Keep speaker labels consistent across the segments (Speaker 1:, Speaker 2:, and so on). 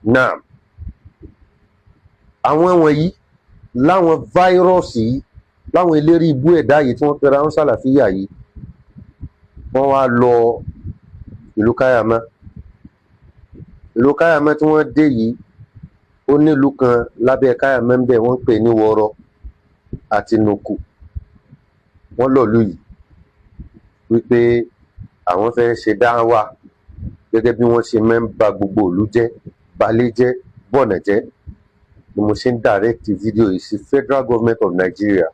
Speaker 1: Náà àwọn wọ̀nyí láwọn fáírọ́ọ̀sì yìí, láwọn eléré ibú ẹ̀dá yìí tí wọ́n pera wọn sàlàfíà yìí, wọ́n wá lọ ìlú Káyàmá. Ìlú Káyàmá tí wọ́n dé yìí, ó nílùú kan lábẹ́ Káyàmá ń bẹ̀, wọ́n ń pè ní Wọrọ àti Nùkù. Wọ́n lọ̀lú yìí wípé àwọn fẹ́ ṣe dáwà gẹ́gẹ́ bí wọ́n ṣe máa ń ba gbogbo ìlú jẹ́, balé jẹ́, bọ̀nà jẹ́. Ni mo ṣe ń direct fídíò yìí sí Federal Government of Nigeria.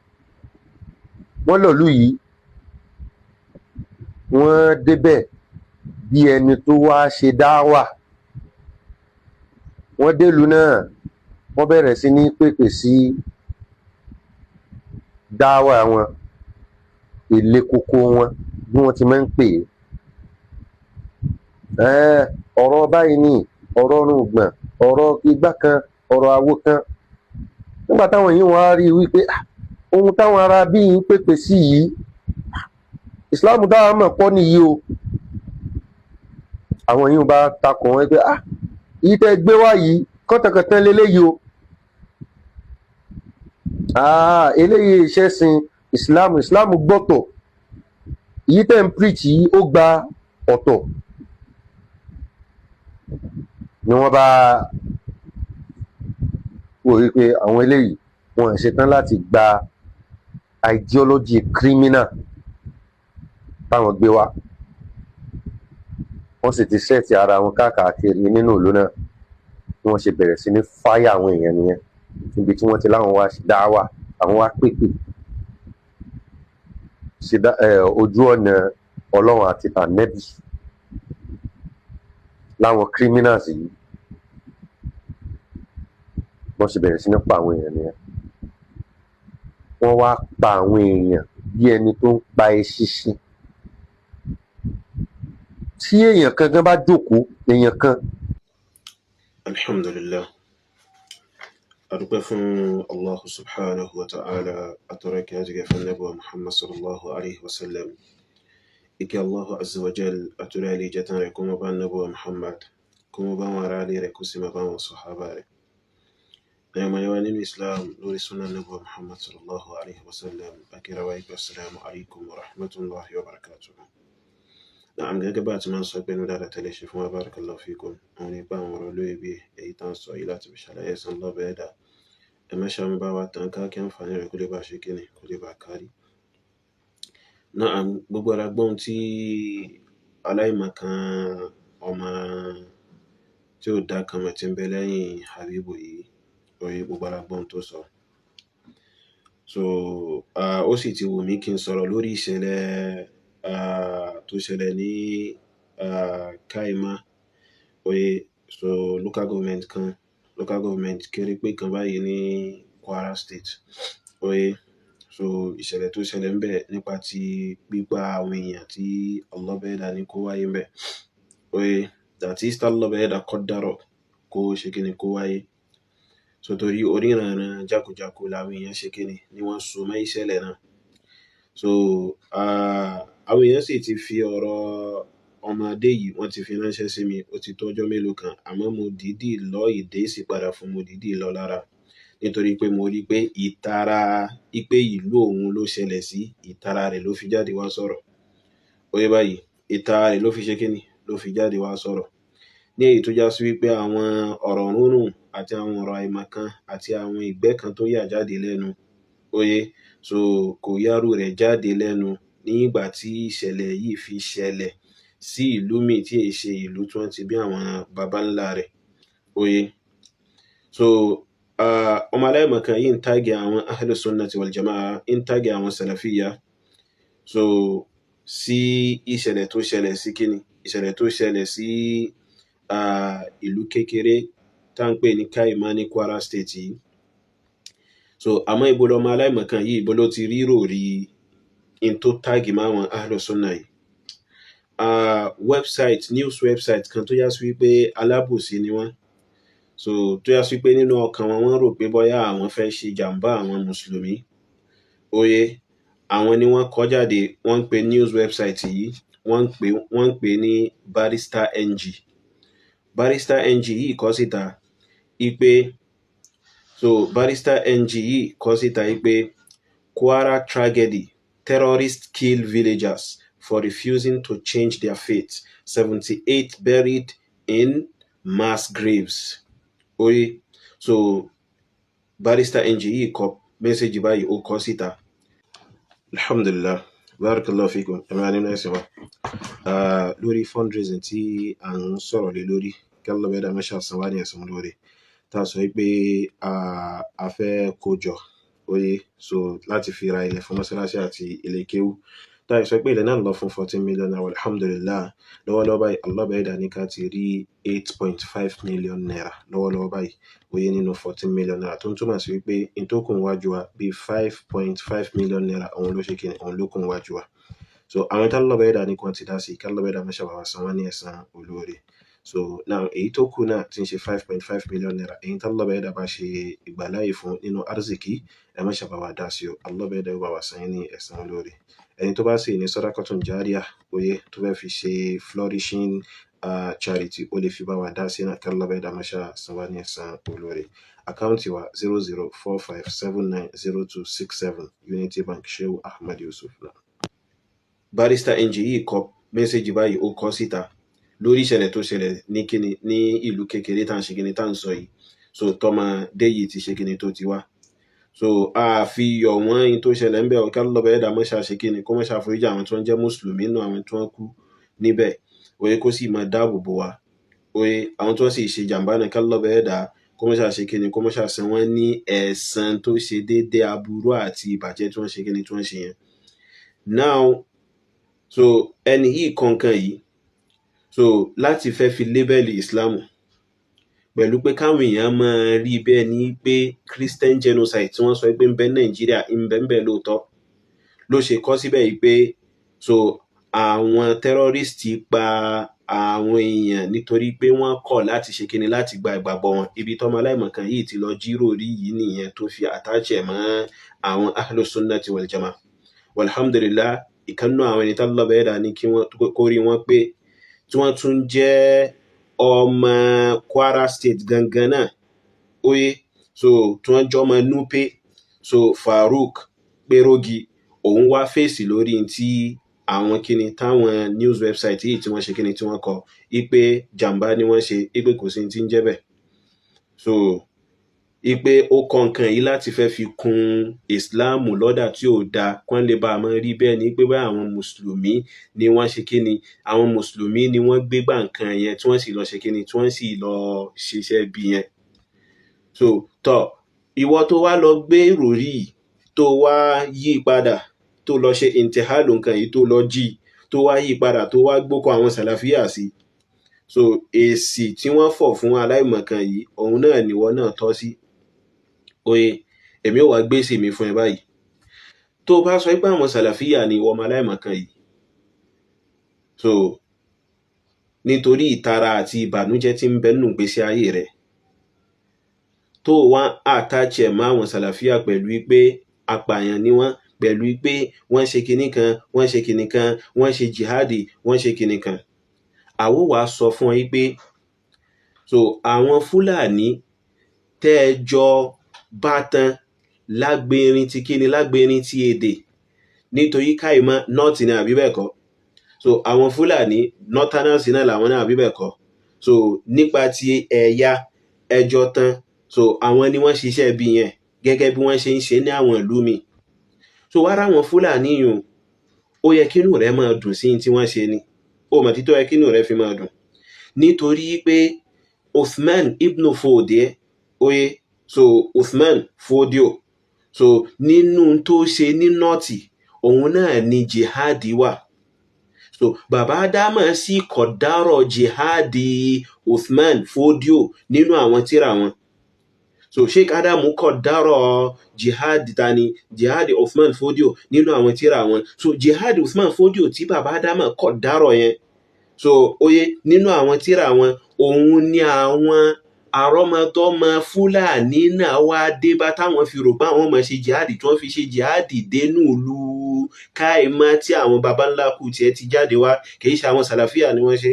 Speaker 1: Wọ́n lọ̀lú yìí, wọ́n débẹ̀ bí ẹni tó wá ṣe dáwà. Wọ́n délùú náà, wọ́n bẹ̀rẹ̀ sí ní pèpè sí dáwà wọn, èlé koko wọn bí wọ́n ti máa ń pè é. Ọ̀rọ̀ báyìí ni ọ̀rọ̀ ọ̀rùngbọ̀n, ọ̀rọ̀ igbá kan, ọ̀rọ̀ àwo kan. Nígbà táwọn yìí wọ́n á rí i wípé ohun táwọn ará bí yìí ń pèpè sí yìí, ìsìláàmù táwọn mọ̀ pọ̀ nìyí o. Àwọn yìí bá takò wọn pé yìí tẹ́ gbé wá yìí, kọ́tàkọ́tàn leléyìí o, eléyìí ìṣẹ̀sìn ìsìláàmù, ìsìláàmù gbọ́tọ̀, yìí tẹ́ ń preach yìí ó gba ọ̀tọ̀. Ni wọ́n bá wò wípé àwọn eléyìí wọn ṣetán láti gba ideology criminal táwọn gbé wá. Wọ́n sì ti set ara wọn káàkiri nínú ìlú náà. Bí wọ́n ṣe bẹ̀rẹ̀ sí ní fáyà àwọn èèyàn nìyẹn, níbi tí wọ́n ti láwọn wá dáwà, àwọn wá pèpè sí ojú ọ̀nà Ọlọ́run àti tànẹ́bì láwọn criminals yìí. Wọ́n ṣe bẹ̀rẹ̀ sí ní pa àwọn èèyàn nìyẹn. Wọ́n wá pa àwọn èèyàn bí ẹni tó ń pa eṣinṣin. Tí èèyàn kan gan bá jókòó, èèyàn kan.
Speaker 2: Alhamdulillah, adúpẹ́ fún Allah subhanahu wa ta'ala, atọ́rọ kí a jẹ́ fún Nábì wa Muhammad sallallahu alaihi wasallam. Ìkẹ́ Allah azza wa jal àtúrẹ́ ilé jẹ́ tán rẹ̀ kó mọ́ bá Nábì wa Muhammad, kó mọ́ bá wọn ará ilé rẹ̀, kó sì mọ́ bá wọn sàhábà rẹ̀. Ẹ̀yọ́ máa yẹ wá nínú Islam lórí sunnah Nábì wa Muhammad sallallahu alaihi wasallam, akíra wa ikú assalamu alaikum wa rahmatullahi wa barakatuh. Naam, gẹ́gẹ́ bá a ti máa ń sọ pé inú dáadáa tẹ́lẹ̀ ṣe fún wa, barakallahu fikum, àwọn nípa àwọn ọ̀rọ̀ olóye bí èyí tá à ń sọ yìí láti fi ṣàlàyé ẹ̀sán lọ́bẹ̀ ẹ̀dá. Ẹ má ṣe bá wa tàn ká kí àǹfààní rẹ̀ kó lè bá ṣe kíni, kó lè bá kárí. Naam, gbogbo ara gbọ́n tí aláìmọ̀kan ọmọ tí ó dá kan mọ̀ tí ń bẹ lẹ́yìn Habibu yìí, orí gbogbo ara gbọ́n tó sọ. So ó sì ti wù mí kí n sọ̀rọ̀ lórí ìṣẹ̀lẹ̀ tó ṣẹlẹ̀ ní Kaima, oye, so local government kan, local government kéré pé kan báyìí ní Kwara State, oye. So ìṣẹ̀lẹ̀ tó ṣẹlẹ̀ ńbẹ̀ nípa ti pípa àwọn èèyàn tí ọlọ́bẹ̀ẹ́dà ní kó wáyé ńbẹ̀, oye, that is tọ́lọ́bẹ̀ẹ́dà kọ́ dárọ̀ kó ṣe kíni kó wáyé. So torí oríranran jákujàku làwọn èèyàn ṣe kíni ni wọ́n so mọ́ ìṣẹ̀lẹ̀ náà. So àwọn èèyàn sì ti fi ọ̀rọ̀ ọmọdé yìí, wọ́n ti fi ránṣẹ́ sí mi, ó ti tó ọjọ́ mélòó kan, àmọ́ mo dìídì lọ ìdé sí padà fún, mo dìídì lọ lára nítorí pé mo rí pé ìtara ipe ìlú òun ló ṣẹlẹ̀ sí, ìtara rẹ̀ ló fi jáde wá sọ̀rọ̀. Ó yé báyìí, ìtara rẹ̀ ló fi ṣe kíni, ló fi jáde wá sọ̀rọ̀. Ní èyí tó já sí wípé àwọn ọ̀rọ̀ rúnrún àti àwọn ọ̀rọ̀ àìmọ̀kan àti àwọn ìgbẹ́ kan tó yà jáde lẹ́nu, óyé, so kò yárú rẹ̀ jáde lẹ́nu nígbà tí ìṣẹ̀lẹ̀ yìí fi ṣẹlẹ̀ sí ìlú míì tí èyí ṣe ìlú tí wọ́n ti bí àwọn baba ńlá rẹ̀, óyé. So ọmọ aláìmọ̀kan yìí ń tàgé àwọn ahlu sunnati wal jamaa, ń tàgé àwọn salafiyya, so sí ìṣẹ̀lẹ̀ tó ṣẹlẹ̀ sí kíni, ìṣẹ̀lẹ̀ tó ṣẹlẹ̀ sí ìlú kékeré tá ń pè ní Kaima ní Kwara State yìí. So àmọ́ ibo lọmọ aláìmọ̀kan yìí, ibo ló ti rí ròrí in tó tàgé máwọn ahlu sunna yìí? Website, news website kan tó yá sí wípé alábòsí ni wọ́n, so tó yá sí pé nínú ọkàn wọn, wọ́n rò pé bóyá àwọn fẹ́ ṣe jàǹbá àwọn mùsùlùmí, óyé, àwọn ni wọ́n kọ jáde. Wọ́n ń pè news website yìí, wọ́n ń pè ní Barrister NG. Barrister NG yìí kọ síta. Ipe so Barrister NG yìí kọ síta pé Kwara tragedy, terrorists kill villagers for refusing to change their faith, 78 buried in mass graves. Oye, so Barrister NG yìí kọ message báyìí, ó kọ síta. Alhamdulillah, barakallahu fikum. Ẹ máa nínú ẹ̀sìn wa lórí fundraising tí à ń sọ̀rọ̀ lé lórí, kí Allah bẹ́ẹ̀ dá mẹ́ṣà san wá ní ẹ̀san lórí tá a sọ pé a fẹ́ kó jọ, oye, so láti fi ra ilẹ̀ fún mọ́sálásí àti ilé kéwú, tá a sọ pé ilẹ̀ náà lọ fún 14 million naira. Alhamdulillah, lọ́wọ́lọ́wọ́ báyìí, Allah bẹ́ẹ̀ dá ní ká ti rí 8.5 million naira lọ́wọ́lọ́wọ́ báyìí, oye, nínú 14 million naira, tó ń túmọ̀ sí wípé n tó kù wájú wa bíi 5.5 million naira, òun ló ṣe kíni, òun ló kù wájú wa. So àwọn tí Allah bẹ́ẹ̀ dá ní kí wọ́n ti dá sí, kí Allah bẹ́ẹ̀ dá mọ́ṣẹ́ bàbá san wọ́n ní ẹ̀san olóore. So now, èyí tó kù náà ti ń ṣe 5.5 million naira, èyí tí Allah bẹ́ẹ̀ dá bá ṣe ìgbàláyè fún nínú arzikí, ẹ má ṣàbàwà dá sí o. Allah bẹ́ẹ̀ dá yóò bá wa san yín ní ẹ̀san olóore. Ẹni tó bá sì ní sadaqatun jariyah, oye, tó fẹ́ fi ṣe flourishing charity, ó lè fi bá wa dá sí náà, kí Allah bẹ́ẹ̀ dá mọ́ṣẹ́ san wá ní ẹ̀san olóore. Àkáǹtì wa, 0045790267, Unity Bank, Shehu Ahmad Yusuf náà. Barrister NG yìí kọ message báyìí, ó kọ síta lórí ìṣẹ̀lẹ̀ tó ṣẹlẹ̀ ní kíni, ní ìlú kékeré tá à ń ṣe kíni, tá à ń sọ yìí. So tọmọdé yìí ti ṣe kíni, tó ti wá, so a fi yọ̀ wọ́n in tó ṣẹlẹ̀ ń bẹ̀ ọ́, kí Allah bẹ́ẹ̀ dá mọ́ṣá ṣe kíni, kó mọ́ṣá foríjì àwọn tí wọ́n jẹ́ mùsùlùmí nínú àwọn tí wọ́n kú níbẹ̀, oye, kó sì máa dáàbò bò wá. Oye, àwọn tí wọ́n sì ṣe jàǹbá náà, kí Allah bẹ́ẹ̀ dá kó mọ́ṣá ṣe kíni, kó mọ́ṣá san wọ́n ní ẹ̀san tó ṣe déédéé aburú àti ìbàjẹ́ tí wọ́n ṣe kíni, tí wọ́n ṣe yẹn. Now, so ẹni yìí kọ̀ọ̀kan yìí, so láti fẹ́ fi label Ìsìlámù pẹ̀lú pé káwọn èèyàn máa rí bẹ́ẹ̀ ní pé Christian genocide tí wọ́n sọ pé ń bẹ Nàìjíríà ń bẹ, ń bẹ lóòótọ́, ló ṣe kọ́ síbẹ̀ yìí pé so àwọn terrorist pa àwọn èèyàn nítorí pé wọ́n kọ̀ láti ṣe kíni, láti gba ìgbàgbọ́ wọn. Ibi tọ́mọ aláìmọ̀kan yìí ti lọ jíròrí yìí nìyẹn, tó fi attach ẹ̀ mọ́ àwọn Ahlu Sunnati wal Jamaa. Walhamdulillah, ìkànnú àwọn ẹni tá bẹ́ẹ̀ dá ní kí wọ́n kórí wọn pé, tí wọ́n tún jẹ́ ọmọ Kwara State gangan náà, oye, so tí wọ́n jọmọ Nupe, so Farouk Perogi, òun wá fèsì lórí tí àwọn kíni, táwọn news website yìí tí wọ́n ṣe kíni, tí wọ́n kọ ipe jàǹbá ni wọ́n ṣe, ipe kò sí ti ń jẹ́ bẹ́ẹ̀. So ipe ó kọ nǹkan yìí láti fẹ́ fi kún Ìsìláàmù lọ́dà tí ò dáa, kán lè bá a máa rí bẹ́ẹ̀ ni pé báyìí àwọn mùsùlùmí ni wọ́n ṣe kíni, àwọn mùsùlùmí ni wọ́n gbégbá nǹkan yẹn, tí wọ́n sì lọ ṣe kíni, tí wọ́n sì lọ ṣiṣẹ́ bí yẹn. So tọ́ ìwọ tó wá lọ gbé ìròrí yìí, tó wá yí padà, tó lọ ṣe intihalu nǹkan yìí, tó lọ jí, tó wá yí padà, tó wá gbókọ àwọn sàlàfíà sí, so èsì tí wọ́n fọ̀ fún aláìmọ̀kan yìí, òun náà nìwọ náà tọ́ sí. Oye, èmi ò wá gbé sí mi fún ẹ báyìí. Tó bá sọ pé àwọn sàlàfíà ni ìwọ ọmọ aláìmọ̀kan yìí, so nítorí ìtara àti ìbànújẹ́ tí ń bẹ nínú ìgbésí ayé rẹ̀, tó wá attach ẹ̀ mọ́ àwọn sàlàfíà pẹ̀lú pé apààyàn ni wọ́n, pẹ̀lú pé wọ́n ṣe kinní kan, wọ́n ṣe kinní kan, wọ́n ṣe jihadi, wọ́n ṣe kinní kan, àwọ̀ wàá sọ fún ẹ pé so àwọn Fúlàní tẹ́ ẹ jọ bá tán lágbèrin ti kíni, lágbèrin ti èdè, nítorí káìmọ́ north ni àbí bẹ́ẹ̀ kọ́? So àwọn Fúlàní northerners náà làwọn náà, àbí bẹ́ẹ̀ kọ́? So nípa ti ẹ̀yà ẹjọ́ tán, so àwọn ni wọ́n ṣiṣẹ́ bí yẹn gẹ́gẹ́ bí wọ́n ṣe ń ṣe ní àwọn ìlú mi. So wá ráwọn Fúlàní yùn, ó yẹ kínú rẹ máa dùn sí tí wọ́n ṣe ni. Ó mọ̀ títọ́ yẹ kínú rẹ fi máa dùn, nítorí pé Uthman ibn Fodio, oye, so Uthman Fodio, so nínú tó ṣe ní north, òun náà ni jihadi wà. So bàbá Ádámọ̀ sì kọ̀dárọ̀ jihadi Uthman Fodio nínú àwọn tírà wọn. So Sheikh Adamu kọ̀dárọ̀ jihadi tani, jihadi Uthman Fodio nínú àwọn tírà wọn. So jihadi Uthman Fodio tí bàbá Ádámọ̀ kọ̀dárọ̀ yẹn, so oye, nínú àwọn tírà wọn, òun ni àwọn àrọ́mọdọ́mọ Fúlàní náà wá dé bá, táwọn fi rò pé àwọn ọmọ ṣe jihadi, tí wọ́n fi ṣe jihadi dénú ìlú káìmọ́ tí àwọn baba ńlá kù tiẹ̀ ti jáde wá. Kì í ṣe àwọn sàlàfíà ni wọ́n ṣe.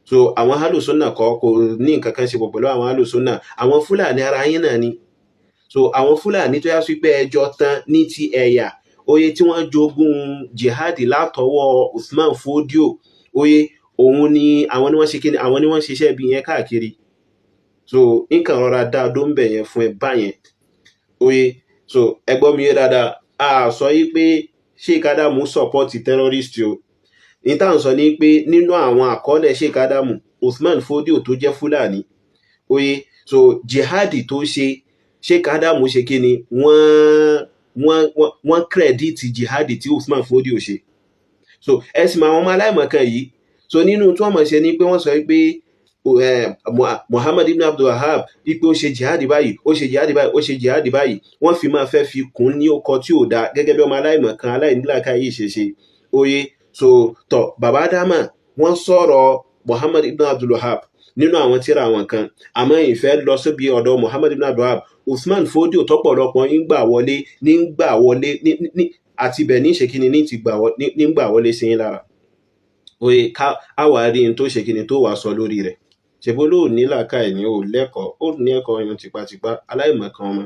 Speaker 2: So àwọn alùsùnà kọ́, kò ní nǹkan kan ṣe pọ̀ pẹ̀lú àwọn alùsùnà, àwọn Fúlàní ara yín náà ni. So àwọn Fúlàní tó yá sí pé ẹjọ́ tán ní ti ẹ̀yà, oye, tí wọ́n jogún jihadi látọwọ́ Usman Fodio, oye, òun ni àwọn ni wọ́n ṣe kíni, àwọn ni wọ́n ṣiṣẹ́ bí yẹn káàkiri. So nǹkan rọra dá a dó ń bẹ̀ yẹn fún ẹ báyẹn, oye. So ẹ gbọ́ mi yé dáadáa, a sọ yí pé Sheikh Adamu support terrorist o. Ní tá à ń sọ ní pé nínú àwọn àkọọ́lẹ̀ Sheikh Adamu, Usman Fodio tó jẹ́ Fúlàní, oye, so jihadi tó ṣe, Sheikh Adamu ṣe kí ni, wọ́n credit jihadi tí Usman Fodio ṣe. So ẹ sì mọ àwọn ọmọ aláìmọ̀kan yìí. So nínú tí wọ́n mọ̀ ṣe ni pé wọ́n sọ pé Muhammad ibn Abdul Wahab, wípé ó ṣe jihadi báyìí, ó ṣe jihadi báyìí, ó ṣe jihadi báyìí. Wọ́n fi máa fẹ́ fi kún ní ọkọ̀ tí ò dáa, gẹ́gẹ́ bí ọmọ aláìmọ̀kan aláìnílàákàyè yìí ṣe ṣe, oye. So tọ bàbá Adama, wọ́n sọ̀rọ̀ Muhammad ibn Abdul Wahab nínú àwọn tíra àwọn kan, àmọ́ ìfẹ́ lọ síbi ọ̀dọ̀ Muhammad ibn Abdul Wahab. Usman Fodio tọ́pọ̀lọpọ̀ ń gbà wọlé ní ń gbà wọlé ní àti ibẹ̀ ní ṣèkínní ní ti ní gbà wọlé sí yín lára, oye. Ká àwa rí n tó ṣèkínní tó wàá sọ lórí rẹ̀. Ṣèbó ló ní làákàyè ní ò lẹ́kọ̀ọ́, ó ní ẹ̀kọ́ yun tipátipá, aláìmọ̀kan ọmọ.